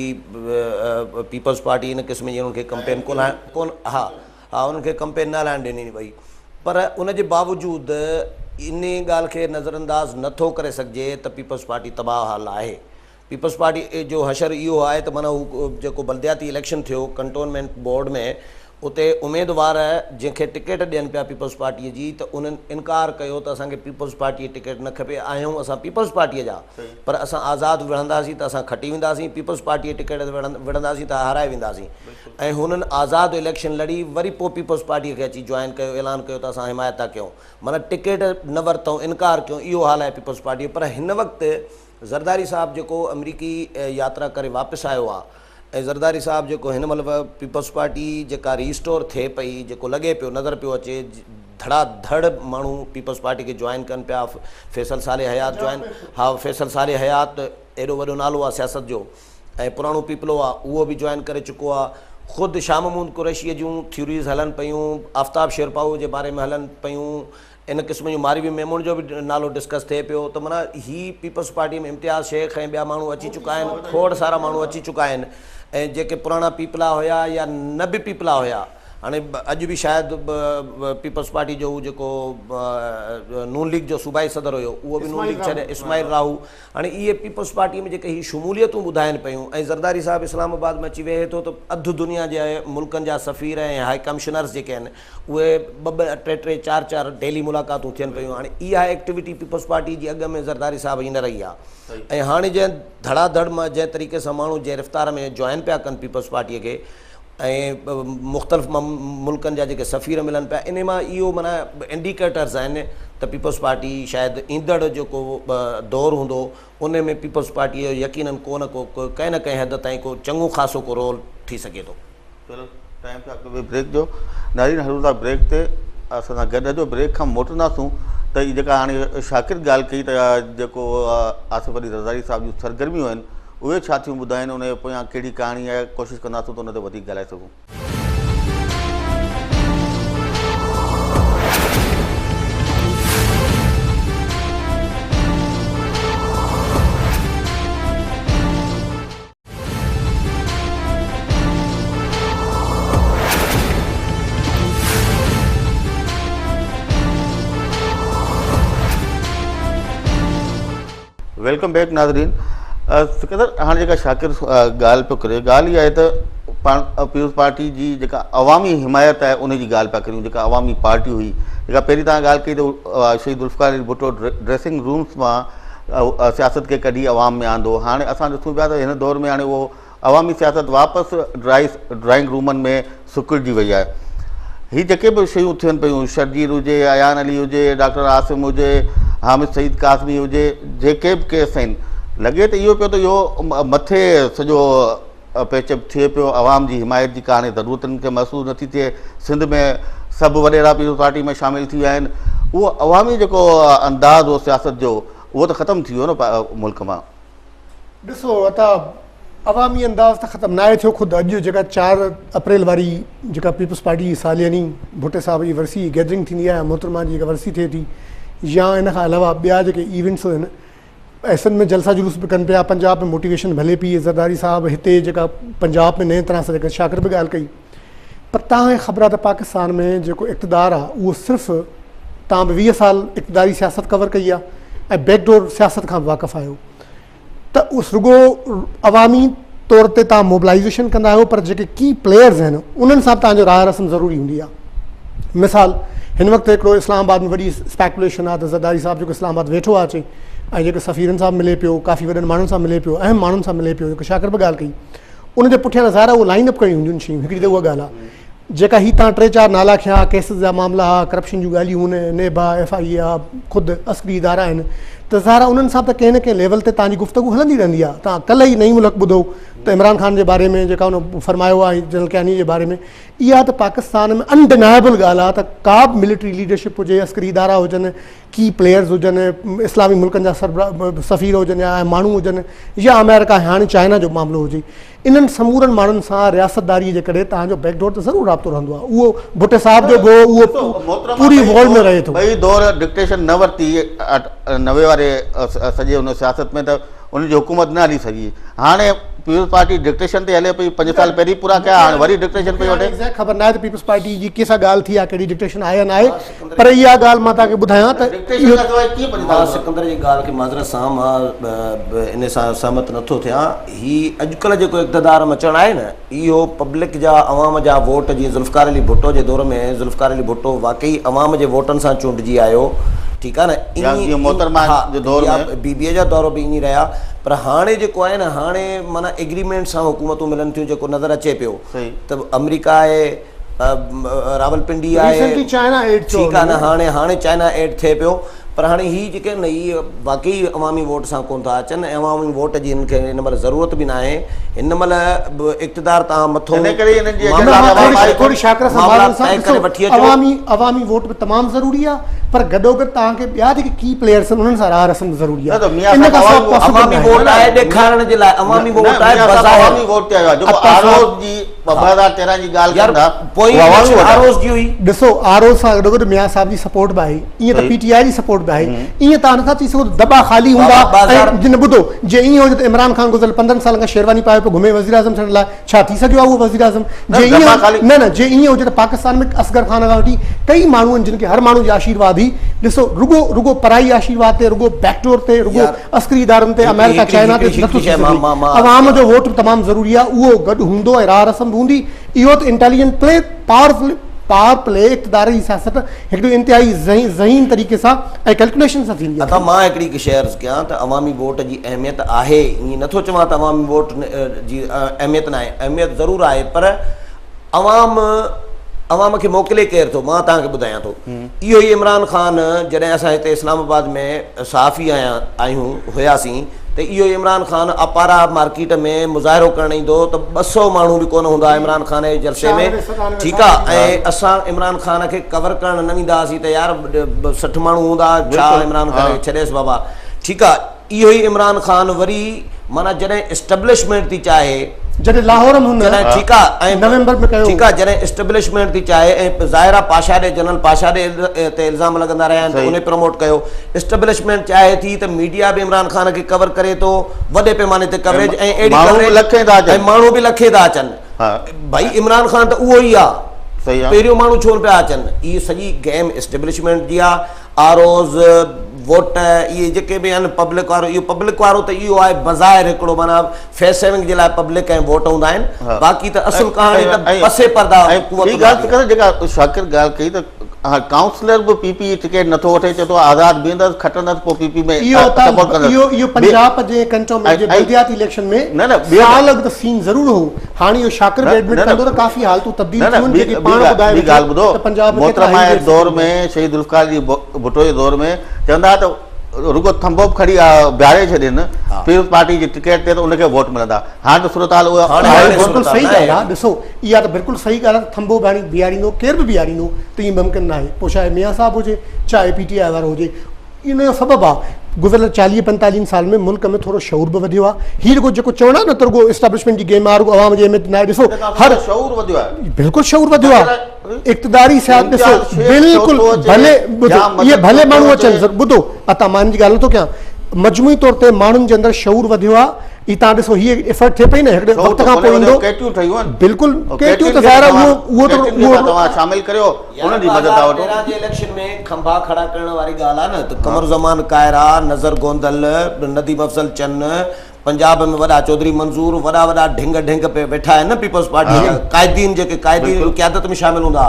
پيپلز پارٽي ان قسم جي انهن کي ڪمپين ڪونه ڪونه ها ها انهن کي ڪمپين نه هلائڻ ڏني وئي پر ان جي باوجود انهي ڳالهه کي نظرانداز نه ٿو ڪري سگهجي ته پيپلز پارٽي تباهه حال آهي. پيپلز پارٽي جو حشر اهو آهي ته معنيٰ هو جيڪو بلدياتي اليڪشن ٿيو ڪنٽونمينٽ بورڊ ۾ اتي اميدوار جنهن کي ٽڪيٽ ڏين پيا پيپلز پارٽي جي ته انهن انڪار ڪيو ته اسان کي پيپلز پارٽي جي ٽڪيٽ نه کپي آهيون اسان پيپلز پارٽي جا پر اسان آزاد وڙهنداسين ته اسان کٽي وينداسين پيپلز پارٽي جي ٽڪيٽ تي وڙهنداسين ته هارائي وينداسين ۽ هنن آزاد اليڪشن لڙي وري پوء پيپلز پارٽيء کي اچي جوائن ڪيو اعلان ڪيو ته اسان حمايت ٿا ڪيون معنيٰ ٽڪيٽ نه ورتئون انڪار ڪيون اهو حال آهي پيپلز پارٽيء جو پر هن وقت زرداري صاحب جيڪو آمريڪي ياترا ڪري واپس آيو آهي ۽ زرداري صاحب جيڪو هن مهل پيپلز پارٽي جيڪا ريسٽور ٿئي پئي جيڪو لڳي پيو نظر پيو اچي ڌڙا ڌڙ ماڻهو پيپلز پارٽي کي جوائن ڪن پيا فيصل صالح حيات جوائن ها فيصل صالح حيات ايڏو وڏو نالو آهي سياست جو ۽ پراڻو پيپلو آهي اهو به جوائن ڪري چڪو آهي خود شاهه محمود قريشيء جون ٿيوريز هلن پيون آفتاب شيرپائو جي باري ۾ هلن پيون ان قسم جون ماروي ميمڻ جو به نالو ڊسڪس ٿئي پيو ته معنيٰ هي پيپلز پارٽي ۾ امتياز شيخ ۽ ٻيا ماڻهو اچي چڪا آهن کوڙ سارا ماڻهو اچي چڪا آهن ۽ جيڪي پراڻا پيپلا هيا يا نه به پيپلا هيا هاڻي اڄ به شايد پيپلز پارٽي جو هو جيڪو نون ليگ جو صوبائي صدر هيو اهو به نون ليگ ڇڏي اسماعيل راهو هاڻي اهي پيپلز پارٽي ۾ جيڪي هي شموليتون ٻڌائين پيون ۽ زرداري صاحب اسلام آباد ۾ اچي ويهي ٿو ته اڌ دنيا جي ملڪن جا سفير ۽ هائي ڪمشنرز جيڪي آهن اهي ٻه ٻه ٽي ٽي چار چار ڊيلي ملاقاتون ٿين پيون هاڻي اها ايڪٽيوٽي پيپلز پارٽي جي اڳ ۾ زرداري صاحب جي نه رهي آهي ۽ هاڻي جنهن ڌڙا ڌڙ مان جنهن طريقي سان ماڻهو جنهن رفتار ۾ جوائن پيا ڪن پيپلز پارٽي کي ۽ مختلف ملڪن جا جيڪي سفير ملن پيا انهي مان اهو معنيٰ انڊيڪيٽرز آهن ته پيپلز پارٽي شايد ايندڙ جيڪو دور هوندو انهي ۾ پيپلز پارٽي جو يقينن ڪو نه ڪو ڪنهن نه ڪنهن حد تائين ڪو چڱو خاصو ڪو رول ٿي سگهي ٿو. چلو ٽائيم ٿيو آهي بريڪ جو ناظرين هلون ٿا بريڪ تي اسان سان گڏ رهجو بريڪ کان موٽنداسون ته هي جيڪا هاڻي شاڪر ڳالهه ڪئي ته جيڪو آصف علي زرداري صاحب جون سرگرميون آهن اهي ڇا ٿيون ٻڌائين، ان جي پويان ڪهڙي ڪهاڻي آهي، ڪوشش ڪنداسون ته ان تي وڌيڪ ڳالهائي سگهون. Welcome back ناظرين سڪندر هاڻي جيڪا شاڪر ڳالهه پيو ڪري ڳالهه اها آهي ته پاڻ پيپلز پارٽي جي جيڪا عوامي حمايت آهي ان جي ڳالهه پيا ڪريون جيڪا عوامي پارٽي هئي جيڪا پهرين تان ڳالهه ڪئي ته شهيد ذوالفقار علي ڀٽو ڊريسنگ رومس مان سياست کي ڪڍي عوام ۾ آندو هاڻي اسان ڏسون پيا ته هن دور ۾ هاڻي اهو عوامي سياست واپس ڊرائنگ رومن ۾ سڪڙجي وئي آهي. هي جيڪي به شيون ٿين پيون، شرجيل هجي، ايان علي هجي، ڊاڪٽر عاصم هجي، حامد سعيد قاسمي هجي، جيڪي به ڪيس آهن، لڳي ته اهو پيو ته اهو مٿي سڄو پيچ اپ ٿئي پيو، عوام جي حمايت جي ڪا هاڻي ضرورت انهن کي محسوس نٿي ٿئي، سنڌ ۾ سڀ وڏيرا پيپلز پارٽي ۾ شامل ٿي ويا آهن، اهو عوامي جيڪو انداز هو سياست جو اهو ته ختم ٿي ويو نه ملڪ مان. ڏسو عطا عوامي انداز ته ختم ناهي ٿيو خود اڄ جيڪا 4 اپريل واري جيڪا پيپلز پارٽي جي سالياني ڀٽي صاحب جي ورسي جي گيدرنگ ٿيندي آهي محترمه جي جيڪا ورسي ٿئي ٿي يا ان کان علاوه ٻيا جيڪي ايونٽس آهن ۽ سنڌ ۾ جلسا جلوس به ڪن پيا پنجاب ۾ موٽيويشن به هلي پئي زرداري صاحب هتي جيڪا پنجاب ۾ نئين طرح سان جيڪا شاڪر به ڳالهه ڪئي پر توهان کي خبر آهي ته پاڪستان ۾ جيڪو اقتدار آهي اهو صرف توهان به 20 سال اقتداري سياست ڪور ڪئي آهي ۽ بيڪ ڊور سياست کان به واقف آهيو ته اس رڳو عوامي طور تي توهان موبلائيزيشن ڪندا آهيو پر جيڪي ڪي پليئرز آهن انهن سان به توهان جو راء رسم ضروري هوندي آهي مثال هن وقت هڪڙو اسلام آباد ۾ وڏي اسپيڪوليشن آهي ته زرداري صاحب جيڪو اسلام آباد ويٺو آهي اچي ۽ جيڪو سفيرن سان ملي پيو ڪافي وڏن ماڻهن سان ملي پيو اهم ماڻهن سان ملي پيو جيڪو شاڪر به ڳالهه ڪئي ان جي پٺيان ظاهر آهي اهو لائن اپ ڪرڻيون هونديون شيون هڪڙي ته اها ڳالهه آهي جيڪا هي تان ٽي چار نالا کنيا ڪيسز جا معاملا ها ڪرپشن جون ڳالهيون هن نيب آ ايف I اي آ خود عسڪري ادارا آهن ته ظاهر آهي انهن سان ته ڪنهن نه ڪنهن ليول تي تان جي گفتگو هلندي رهندي آهي تان ڪلهه ئي نعيم الحق ٻڌو ته عمران خان جي باري ۾ جيڪا ان فرمايو آهي جنرل ڪياني جي باري ۾ اها ته پاڪستان ۾ انڊينائبل ڳالهه آهي ته ڪا به ملٽري ليڊرشپ هجي عسڪري ادارا هجن ڪي پليئرز هجن اسلامي ملڪن جا سربراهه سفير هجن يا ماڻهو هجن يا آمريڪا هاڻي چائنا جو معاملو هجي انهن سمورن ماڻهن سان رياستداري جي ڪري توهان جو بيڪ ڊور تي ضرور رابطو رهندو آهي اهو ڀٽي صاحب جو به هو اهو پوري ورلڊ ۾ رهي ٿو. ٻئي دور ڊڪٽيشن نه ورتي 90 واري سڄي ان سياست ۾ ته انهن جي حڪومت نه هلي سگهي هاڻي پيپلز پارٽي ڊڪٽيشن تي هلي پئي 5 سال پهرين پورا ڪيا هاڻي وري ڊڪٽيشن پئي وٺي. ايگزيڪٽ خبر ناهي ته پيپلز پارٽي جي ڪنهن سان ڳالهه ٿي آهي ڪهڙي ڊڪٽيشن آهي يا ناهي پر اها ڳالهه مان توهان کي ٻڌايان ته ڊڪٽيشن کان سواء ڪيئن 5 سال مان سڪندر جي ڳالهه کي معذرت سان مان ان سان سهمت نٿو ٿيان. هي اڄڪلهه جيڪو اقتدار م اچڻ آهي نه اهو پبلڪ جا عوام جا ووٽ جيئن ذوالفقار علي ڀٽو جي دور ۾ ذوالفقار علي ڀٽو واقعي عوام جي ووٽن سان چونڊجي آيو ٺيڪ آهي نه يا جيئن محترمه جي دور ۾ بي بي جا دور به ائين رهيا پر هاڻي جيڪو آهي نه هاڻي معنيٰ ايگريمينٽ سان حڪومتون ملن ٿيون جيڪو نظر اچي پيو ته آمريڪا آهي راولپنڊي آهي ريسنٽلي چائنا ايڊ ٺيڪ آهي نه هاڻي هاڻي چائنا ايڊ ٿئي پيو. پر هاڻي هي جيڪي آهن نه هي واقعي عوامي ووٽ سان ڪونه ٿا اچن ۽ عوامي ووٽ جي هنن کي هن مهل ضرورت به ناهي. هن مهل به اقتدار تان مٿو معاملا طئي ڪري وٺي اچو. عوامي عوامي ووٽ به تمام ضروري آهي پر گڏوگڏ توهان کي ٻيا جيڪي ڪي پليئرس آهن انهن سان راهه رسم به ضروري آهي. ان کان سواء پاسيبل عوامي ناهي. ووٽ آهي ڏيکارڻ جي لاء عوامي ووٽ آهي بظاهر. عوامي ووٽ تي آيو آهي جيڪو آر اوز جي 2013 جي ڳالهه يار ڪن ٿا پوئين اهو عوامي اليڪشن ووٽ آر آهي. اوز جي هئي. ڏسو آر اوز سان گڏوگڏ ميان صاحب جي سپورٽ به آهي. ائين ته پي ٽي آء جي سپورٽ به آهي. ائين توهان نٿا چئي سگهو ته دٻا خالي هوندا ۽ جن ٻڌو جي ائين هجي ته عمران خان گذريل 15 سالن کان شيرواني پايو پيو گهمي وزيراعظم ٿيڻ لاء ڇا ٿي سگهيو آهي اهو وزيراعظم جي ائين نه نه جي ائين هجي ته پاڪستان ۾ اصغر خان کان وٺي ڪئي ماڻهو آهن جن کي هر ماڻهو جي آشيرواد هئي ڏسو رڳو رڳو پرائي آشيرواد تي رڳو بيڪ ڊور تي رڳو عسڪري ادارن تي آمريڪا چائنا تي نٿو ٿي سگهي عوام جو ووٽ به تمام ضروري آهي اهو گڏ هوندو ۽ راهه رسم به هوندي اهو ته intelligent play power power play اقتدار جي سياست هڪڙي انتهائي ذهين طريقي سان ۽ ڪيلڪوليشن سان ٿيندي آهي. ادا مان هڪڙي شيء عرض ڪيان ته عوامي ووٽ جي اهميت آهي ائين نٿو چوان ته عوامي ووٽ جي اهميت ناهي اهميت ضرور آهي پر عوام عوام کي موڪلي ڪير ٿو مان توهان کي ٻڌايان ٿو اهو ئي عمران خان جڏهن اسان هتي اسلام آباد ۾ صحافي آهيون هياسين ته اهو ئي عمران خان اپارا مارڪيٽ ۾ مظاهرو ڪرڻ ايندو ته 200 ماڻهو به ڪونه هوندا عمران خان جي جلسي ۾ ٺيڪ آ ۽ اسان عمران خان کي ڪور ڪرڻ نه ويندا هئاسين ته يار 60 ماڻهو هوندا ڇا عمران خان کي ڇڏيس بابا ٺيڪ آ اهو ئي عمران خان وري معنيٰ جڏهن اسٽيبلشمينٽ ٿي چاهي جڏهن لاهور ۾ هن جڏهن ٺيڪ آ ۽ نومبر ۾ ڪيو ٺيڪ آ جڏهن اسٽيبلشمينٽ ٿي چاهي ۽ ظاهر آ پاشا ڏي جنرل پاشا ڏي تي الزام لڳندا رهيا آهن ته انهي پروموٽ ڪيو اسٽيبلشمينٽ چاهي ٿي ته ميڊيا به عمران خان کي ڪور ڪري ٿو وڏي پيماني تي ڪوريج ۽ اهڙي ڪوريج ۽ ماڻهو به لکين ٿا اچن ڀائي عمران خان ته اهو ئي آ پهريون ماڻهو ڇو نه پيا اچن اهي سڄي گيم اسٽيبلشمينٽ جي آ آر اوز ووٽ اهي جيڪي به آهن پبلڪ وارو اهو پبلڪ وارو ته اهو آهي بظاهر هڪڙو معنيٰ فيس سيونگ جي لاء پبلڪ ۽ ووٽ هوندا آهن باقي ته اصل ڪهاڻي ته پسي پرده قوت ٻي ڳالهه ته جيڪا شاڪر ڳالهه ڪئي ته ها ڪائونسلر به پي پي جي ٽڪيٽ نٿو وٺي چئي ٿو آزاد بيهندس کٽندس پوء پي پي ۾ سپورٽ ڪندس اهو اهو پنجاب جي ڪنٽونمينٽ جي بلدياتي اليڪشن ۾ سال اڳ ته سين ضرور هو هاڻي اهو شاڪر به ايڊمٽ ڪندو ته ڪافي حالتون تبديل ٿيون آهن جيڪي پاڻ ٻڌائي ويٺو ته پنجاب ۾ ڪيترا محترمه جي دور ۾ شهيد ذوالفقار علي ڀٽو جي دور ۾ چوندا ته رڳو ٿنڀو به کڻي بيهاري ڇڏين پيپلز پارٽي جي ٽڪيٽ تي ته ان کي ووٽ ملندا هاڻ ته صورتحال اها بلڪل صحيح ڳالهه آهي ڏسو اها ته بلڪل صحيح ڳالهه آهي ته ٿنڀو به هاڻي بيهاريندو ڪير به بيهاريندو ته ائين ممڪن ناهي پوء چاهي ميان صاحب هجي چاهي پي ٽي آء وارو هجي ان جو سبب آهي گذريل 40 45 سال ۾ ملڪ ۾ ٿورو شعور به وڌيو آهي هي رڳو جيڪو چوڻ آهي نه ته رڳو اسٽيبلشمينٽ جي گيم آهي رڳو عوام جي اهميت ناهي ڏسو هر شعور وڌيو آهي بلڪل شعور وڌيو آهي اقتداري سياست ڏسو بلڪل ڀلي ٻڌو اهي ڀلي ماڻهو اچن ٻڌو عطا مان ان جي ڳالهه نٿو ڪيان مجموعي طور تي ماڻهن جي اندر شعور وڌيو آهي هي تان ڏسو هي ايفرٽ ٿئي پئي نه هڪڙي وقت کان پوء ايندو ڪيٽيون ٺهيون آهن بلڪل ڪيٽيون ته ظاهر آهي اهو اهو ته اهو توهان شامل ڪريو انهن جي مدد ٿا وٺو 2013 جي اليڪشن ۾ کنڀا کڙا ڪرڻ واري ڳالهه آهي نه ته قمر زمان ڪائرا نظر گوندل نديم افضل چن پنجاب ۾ وڏا چوڌري منظور وڏا وڏا ڍنگ ڍنگ پي ويٺا آهن نه پيپلز پارٽي جا قائدين جيڪي قائدين قيادت ۾ شامل هوندا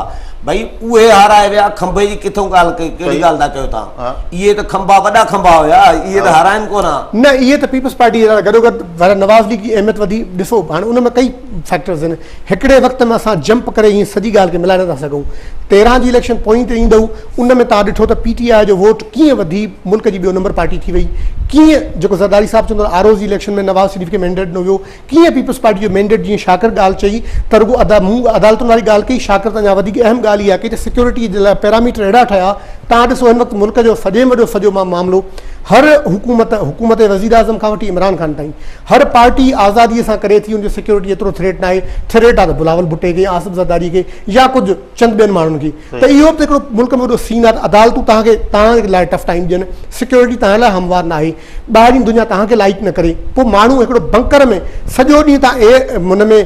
ڀئي اهي هارائي ويا کنڀي جي ڪٿون ڳالهه ڪئي ڪهڙي ڳالهه ٿا ڪيو تان اهي ته کنڀا وڏا کنڀا هيا اهي ته هارائن ڪونه ها. نه اهي ته پيپلز پارٽي جي گڏو گڏ وري نواز ليگ جي اهميت وڌي ڏسو هاڻي ان ۾ ڪئي فيڪٽرز آهن هڪڙي وقت ۾ اسان جمپ ڪري ائين سڄي ڳالهه کي ملائي نٿا سگهون 13 جي اليڪشن پوئين تي ايندو ان ۾ توهان ڏٺو ته پي ٽي آء جو ووٽ ڪيئن وڌي ملڪ جي ٻيو نمبر پارٽي ٿي وئي ڪيئن جيڪو زرداري صاحب چوندو آر اوز جي اليڪشن ۾ نواز شريف کي مينڊيٽ ڏنو ويو ڪيئن پيپلز پارٽي جو مينڊيٽ جيئن شاڪر ڳالهه چئي ته رڳو ادا مون عدالتن واري ڳالهه ڪئي شاڪر ته اڃا وڌيڪ اهم ڳالهه اها ڪئي ته سيڪيورٽي جي لاء پيراميٽر اهڙا ٺهيا توهان ڏسو هن وقت ملڪ جو سڄي ۾ وڏو سڄو معاملو هر حڪومت حڪومت وزيراعظم کان وٺي عمران خان تائين هر پارٽي آزادي سان ڪري ٿي ان جو سيڪيورٽي ايترو ٿريٽ ناهي ٿريٽ آ ته بلاول ڀٽي کي آصف زرداري کي يا ڪجهه چند ٻين ماڻهن کي ته اهو به ته هڪڙو ملڪ ۾ وڏو سين آ ته عدالتون توهان کي توهان لاء ٽف ٽائيم ڏين سيڪيورٽي توهان لاء هموار ناهي ٻاهرين دنيا توهان کي لائيڪ نه ڪري پوء ماڻهو هڪڙو بنڪر ۾ سڄو ڏينهن توهان ايئر هن ۾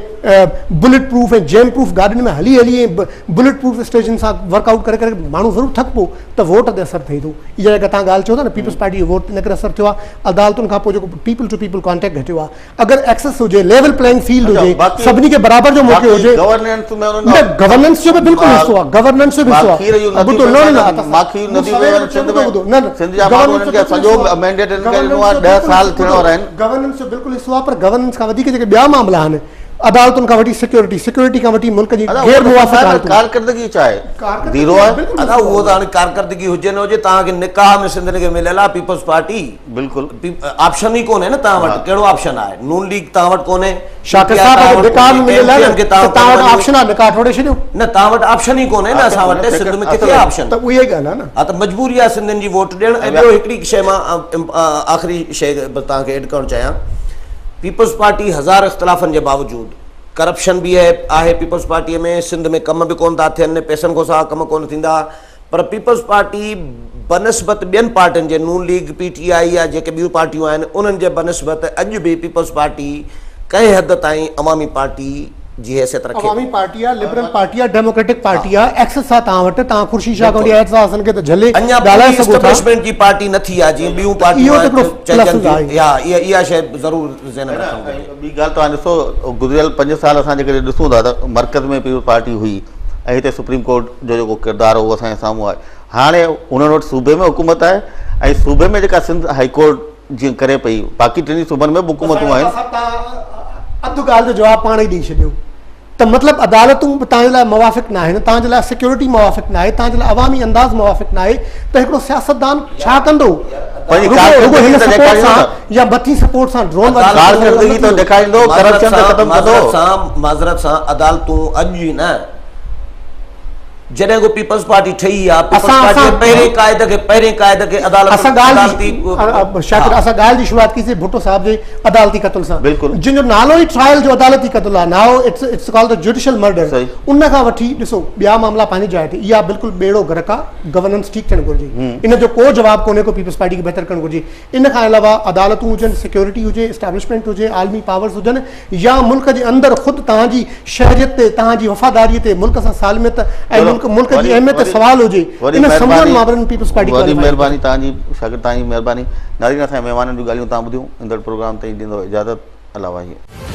بلٽ پروف ۽ جيم پروف گاڏين ۾ هلي هلي ۽ بلٽ پروف اسٽيشن سان ورڪ آئوٽ ڪري ڪري ماڻهو ضرور ٿڪبو ته ووٽ تي اثر ٿئي ٿو اها جيڪا توهان ڳالهه چئو ٿا نه پيپلز پارٽي جو ووٽ تي ان ڪري اثر ٿيو آهي عدالتن کان پوء جيڪو پيپل ٽو پيپل ڪانٽيڪٽ گهٽيو آهي اگر ايڪسس هجي ليول پليئنگ فيلڊ هجي سڀني کي برابر جو موقعو هجي گورننس ۾ نه گورننس جو به بلڪل حصو آهي گورننس جو به حصو آهي ٻڌو نه نه ماکي ندي ويون سنڌ ۾ سنڌ جا ماڻهو انهن کي سڄو مينڊيٽ انهن کي ڏنو آهي 10 سال ٿيڻ وارا آهن گورننس جو بلڪل حصو آهي پر گورننس کان وڌيڪ جيڪي ٻيا معاملا آهن عدالتن کان وٺي سيڪيورٽي، سيڪيورٽي کان وٺي ملڪ جي غير موافق حالتون. ڪارڪردگي ڇا آهي؟ زيرو آهي. ادا اهو ته هاڻي ڪارڪردگي هجي نه هجي توهان کي نڪاح ۾ سنڌين کي مليل آهي پيپلز پارٽي. بلڪل. آپشن ئي ڪونهي نه توهان وٽ ڪهڙو آپشن آهي نون ليگ توهان وٽ ڪونهي. شاڪر صاحب اگر نڪاح ۾ مليل آهي نه ته توهان وٽ آپشن آهي نڪاح ٽوڙي ڇڏيو. نه توهان وٽ آپشن ئي ڪونهي نه اسان وٽ سنڌ ۾ ڪٿي آهي آپشن. ته اها ئي ڳالهه آهي نه. ها ته مجبوري آهي سنڌين جي ووٽ ڏيڻ ۽ ٻيو هڪڙي شيء مان آخري شيء توهان کي ايڊ ڪرڻ چاهيان پيپلز پارٽي هزار اختلافن جي باوجود ڪرپشن به آهي پيپلز پارٽي ۾ سنڌ ۾ ڪم به ڪون ٿا ٿين پئسن کان سواء ڪم ڪون ٿيندا پر پيپلز پارٽي بنسبت ٻين پارٽين جي نون ليگ پي ٽي آء يا جيڪي ٻيون پارٽيون آهن انهن جي بنسبت اڄ به پيپلز پارٽي ڪنهن حد تائين عوامي پارٽي جي حيثيت رکي ٿي. عوامي پارٽي آ، لبرل پارٽي آ، ڊيموڪريٽڪ پارٽي آ، ايڪسس آ توهان وٽ، توهان خورشيد شاهه کان وٺي اعتزاز احسن کي ته جهلي اڃا ڳالهائي پوري سگهو ٿا. اسٽيبلشمينٽ جي پارٽي نه ٿي آ جيئن ٻيون اهو پارٽيون ته هڪڙو چئجن پلس ٿيون آهي. ها اها شيء ضرور ذهن ۾ رکڻ گهرجي. ٻي ڳالهه توهان ڏسو گذريل 5 سال اسان جيڪڏهن ڏسون ٿا ته مرڪز ۾ پيپلز پارٽي هئي ۽ هتي سپريم ڪورٽ جو جيڪو ڪردار هو اهو اسان جي سامهون آهي هاڻي انهن وٽ صوبي ۾ حڪومت آهي ۽ صوبي ۾ جيڪا سنڌ هائي ڪورٽ جيئن ڪري پئي باقي ٽنهي صوبن ۾ به حڪومتون آهن. اڌ ڳالهه جو جواب پاڻ ئي ڏئي ڇڏيو ته مطلب عدالتون به توهان جي لاء موافق ناهن، توهان جي لاء سيڪيورٽي موافق ناهي، توهان جي لاء عوامي انداز موافق ناهي ته هڪڙو سياستدان ڇا ڪندو؟ رڳو هن سپورٽ سان يا مٿين سپورٽ سان ڊرون واري ڪارڪردگي ته ڏيکاريندو، ڪرپشن ته ختم ڪندو. معذرت سان عدالتون اڄ ئي نه جڏهن کان پيپلز پارٽي ٺهي آ پيپلز پارٽي پهرين قائد کي پهرين قائد کي عدالت اسان ڳالهه شاڪر اسان ڳالهه جي شروعات ڪئي سي ڀٽو صاحب جي عدالتي قتل سان بلڪل جن جو نالو ئي ٽرائل جو عدالتي قتل آ now it's it's called the judicial murder ان کان وٺي ڏسو ٻيا معاملا پنهنجي جاء تي اها بلڪل ٻيڙو غرق آ گورننس ٺيڪ ٿيڻ گهرجي ان جو ڪو جواب ڪونهي ڪو پيپلز پارٽي کي بهتر ڪرڻ گهرجي ان کان علاوه عدالتون هجن سيڪيورٽي هجي اسٽيبلشمينٽ هجي عالمي پاورز هجن يا ملڪ جي اندر خود توهان جي شهريت تي، توهان جي وفاداريء تي، ملڪ سان سالميت ۽ ملڪ ملڪ جي اهميت تي سوال هجي، انهن سمورن مامرن ۾ پيپلز پارٽي وڏي ڪواليفائي ڪري. مهرباني توهان جي شاگرد توهان جي مهرباني ناظرين اسان جي مهمانن جون ڳالهيون توهان ٻڌيون ايندڙ پروگرام تائين ڏيندو اجازت الله واهي.